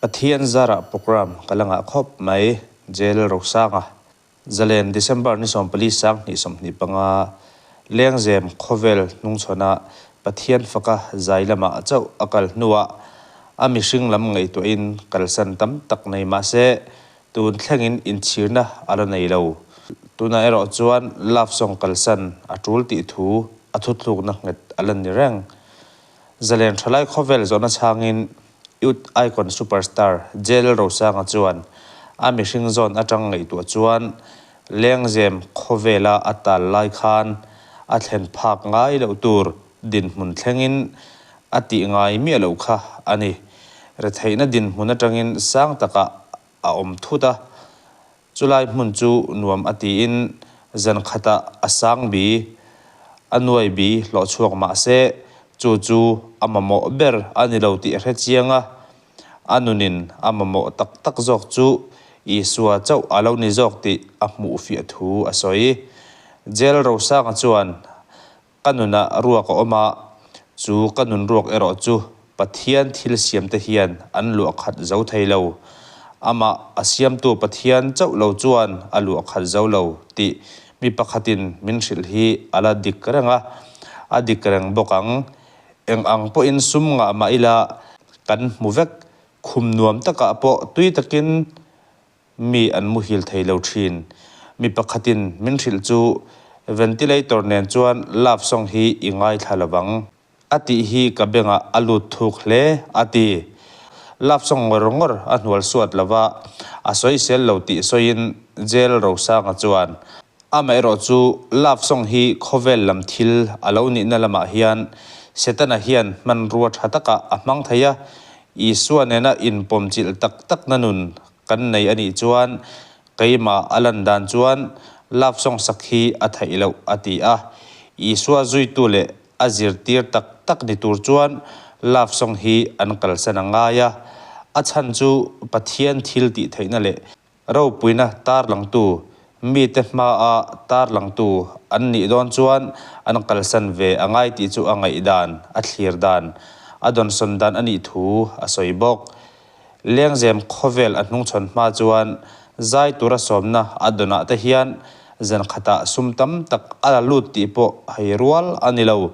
Pathian zarah programme ka la ngah khawp mai, Jail Rosanga. Zalen December ni 14 2025, Lengzem khawvel hnungchhawnah Pathian faka zai lamah chauh a kal hnuah a mihring lam ngaihtuahin kalsan tam tak nei mah se tun thlengin inchhirna a la nei lo. Tunah erawh chuan love song kalsan a tul tih thu a thuthlukna nghet a la ni reng. Zalen thalai khawvel zawhna chhangin Youth Icon Superstar Jel Rosanga chuan a mihring zawn atang ngaihtuah chuan Lengzem khawvela a tal lai khan a thlen phak ngai loh tur dinhmun thlengin a tih ngai miah loh kha a ni. Retheihna dinhmun atangin sang takah a awm thut a, chulai hmun chu nuam a tiin zan khatah a sang bi, a nuai bi hlawh chhuak mah se chu chu a mamawh ber a ni lo tih a hre chiang a, a nunin a mamawh tak tak zawk chu Isua chauh a lo ni zawk tih a hmuh fiah thu a sawi. Jail Rosanga chuan Ka nunah ruak a awm a, chu ka nun ruak erawh chu Pathian thil siamte hian an luah khat zo thei lo. Amah a siamtu Pathian chauh lo chuan a luah khat zo lo tih mi pakhatin min hrilh hi a la dik reng a, a dik reng bawk ang. Eng ang pawhin sum ngah mah ila kan hmu vek, khum nuam takah pawh tui takin Mi an muhil thei lo thin. Mi pakhatin min hrilh chu ventilator nen chuan love song hi i ngaithla lovang a tih hi ka bengah a lut thuk hle a ti. Love song ngawr ngawr a hnual suat lova a sawisel lo tih sawiin Jail Rosanga chuan Amaherawh chu love song hi khawvel lam thil a lo nihna lamah hian Setana hian hmanrua tha takah a hmang thei a, Isua nena inpawmchilh tak takna nun kan nei a nih chuan keimah a lan dan chuan love song sak hi a theih loh a ti a. Isua zuitu leh a zirtir tak tak ni tur chuan love song hi an kalsan a ngai a, a chhan chu Pathian thil tih theihna leh Ropuina tarlangtu, mite hmaa tarlangtu an nih dawn chuan an kalsan ve a ngai tih chu a ngaihdan, a thlir dan, a dawnsawn dan a nih thu a sawi bawk. Lengzem khawvel a hnungchhawn hma chuan zai tura sawmna a dawnah te hian zan khatah sum tam tak a la lut tih pawh hei rual a ni lo.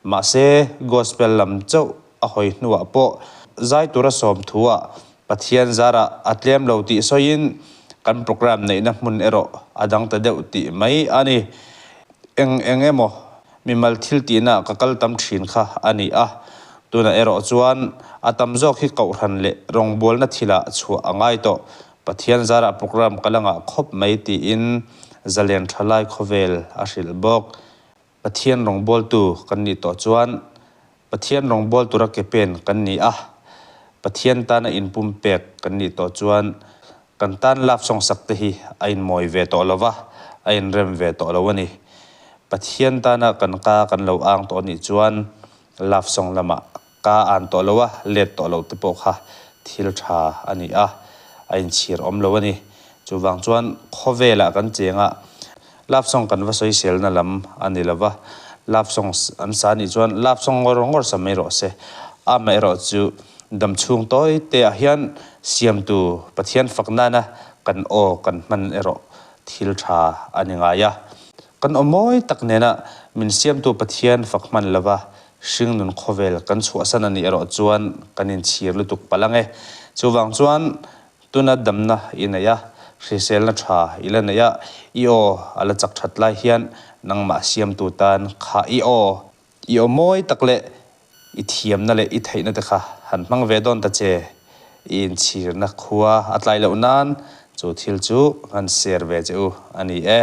Mahse, gospel lam chauh a hawi hnuah pawh zai tura sawm thuah Pathian zarah a tlem lo tih sawiin kan programme neihna hmun erawh a dang ta deuh tih mai a ni. Eng eng emaw mimal thil tihna ka kal tam thin kha a ni a, tunah erawh chuan a tam zawk hi kohhran leh rawngbawlna thilah chhuah a ngai tawh. Pathian zarah programme ka la ngah khawp mai tiin zalen thalai khawvel a hrilh bawk. Pathian rawngbawltu kan nih tawh chuan Pathian rawngbâwl tura ke pen kan ni a, Pathian tana inpumpek kan nih tawh chuan kan tan love song sak te hi a inmawi ve tawh lo va, a inrem ve tawh lo a ni. Pathian tana kan ka kan lo ang tawh nih chuan love song lamah ka an tawh lo a, let tawh lo te pawh kha thil tha a ni a, a inchhir awm lo a ni. Chuvang chuan khawvelah kan cheng a, Love song kan va sawiselna lam a ni lo va, love song an sa nih chuan love song ngawr ngawr sa mai rawh se. Amaherawh chu dam chhung tawi te ah hian siamtu Pathian fak nana kan aw kan hman erawh thil tha a ni ngai a. Kan aw mawi tak nena min siamtu Pathian fak hman lo va, hringnun khawvel kan chhuahsan a nih erawh chuan kan inchhir lutuk palh ang e. Chuvang chuan Tuna damna i neih a, hriselna tha i la neih a, i aw a la chak that lai hian nangmah siamtu tan kha i aw, i aw mawi tak leh i thiamna leh i theihna te kha han hmang ve dawn ta che. I inchhirna khua a tlai loh nan chu thil chu han share ve che u a ni e.